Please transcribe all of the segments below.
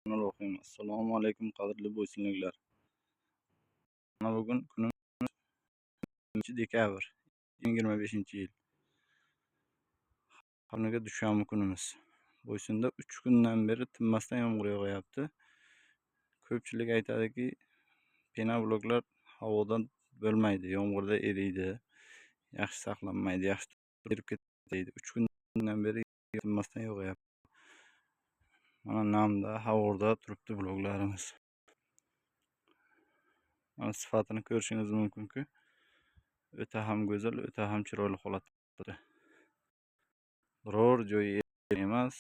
Bismillahirrohmanirrohim. Assalomu alaykum qadrli bo'ysunliklar. Mana bugun kunimiz 3 dekabr 2025-yil. Kuniga dushanba kunimiz. Boysunda 3 kundan beri tinmasdan yomg'ir yog'yapti. Ko'pchilik aytadiki, penobloklar havodan bo'lmaydi, yomg'irda eriydi, yaxshi saqlanmaydi, yaxshi erib ketadi. 3 kundan beri tinmasdan yog'yapti. Mana namda, havorda turibdi bloklarimiz. Mana sifatini ko'rishingiz mumkinki, o'ta ham go'zal, o'ta ham chiroyli holatda. Biror joyi emas,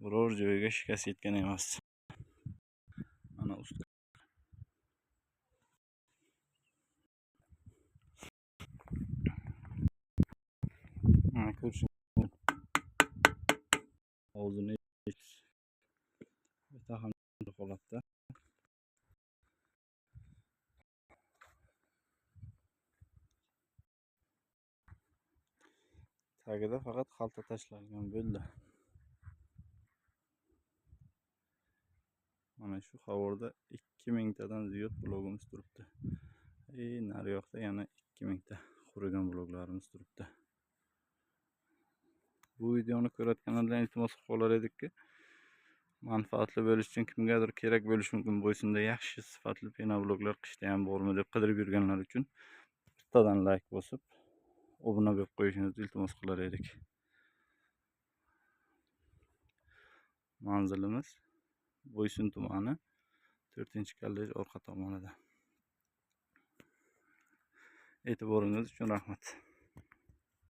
biror joyiga shikast yetgan emas. Mana usti. Mana ko'rishingiz ovozini o'ta ham holatda. Tagida faqat xalta tashlangan bo'ldi. Mana shu havorda 2000 tadan ziyod blogimiz turibdi. Nari yoqda yana 2000 ta qurigan bloklarimiz turibdi. Bu videoni ko'rayotganlardan iltimos qilib qolar edikki, manfaatli bo'lish uchun kimgadir kerak bo'lishi mumkin. Boysunda yaxshi sifatli penobloklar qishda ham bormi deb qidirib yurganlar uchun bittadan like bosib, obuna bo'lib qo'yishingizni iltimos qilar edik. Manzilimiz Boysun tumani 4-kollej orqa tomonida. E'tiboringiz uchun rahmat.